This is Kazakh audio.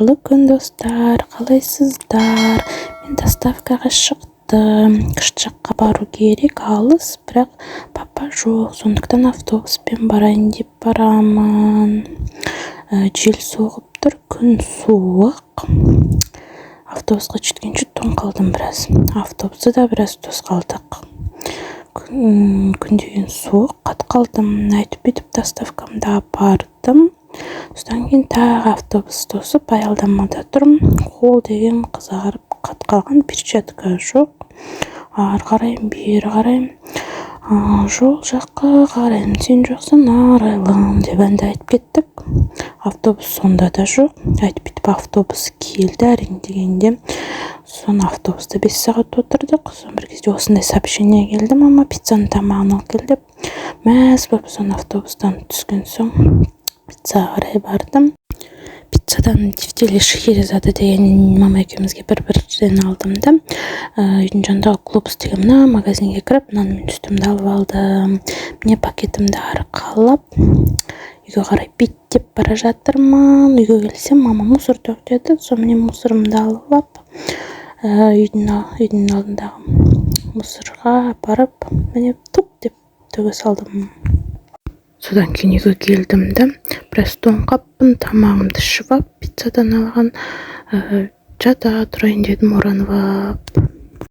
Қайырлы күн, достар! Қалайсыздар? Мен доставкаға шықтым. Күшті жаққа бару керек, алыс, бірақ папа жоқ, сондықтан автобуспен барайын деп барамын. Жел соғып тұр, күн суық. Автобусқа жеткенше тоң қалдым біраз. Автобуста да біраз тосқалдық. Күн деген суық, қатып қалдым. Әйтіп бүйтіп доставкамды апардым. Содан кейін тағы автобус тосып, аялдамада тұрмын. Қол деген қызарып, қатып қалған, перчатка жоқ. Ары қараймын, бері қараймын, жол жаққа қараймын, сен жоқсың, арайлым деп әнді айтып кеттік. Автобус сонда да жоқ. Әйтіп бүйтіп автобус келді әрең дегенде. Соны автобуста 5 сағат отырдық. Соны бір кезде осындай сообщение келді: «Мама, пиццаның тамағын алып кел», — деп. Мәз болып, соны автобустан түскен соң пиццаға қарай бардым. Пиццадан тефтели Шехерезада деген мама екеумізге бір бірден алдым да, үйдің жанындағы Глобус деген мына магазинге кіріп, нан мен сүтімді алып алдым. Міне, пакетімді арқалап, үйге қарай беттеп бара жатырмын. Үйге келсем, мама мусор төгеді. Сонымен мусорымды алып алып, үйдің алдындағы мусорға апарып, міне, тук деп төге салдым. Содан кейін үйге келдім да, біраз тоңқаппын. Тамағымды ішіп алып, пиццадан алған, жата тұрайын дедім оранып алып.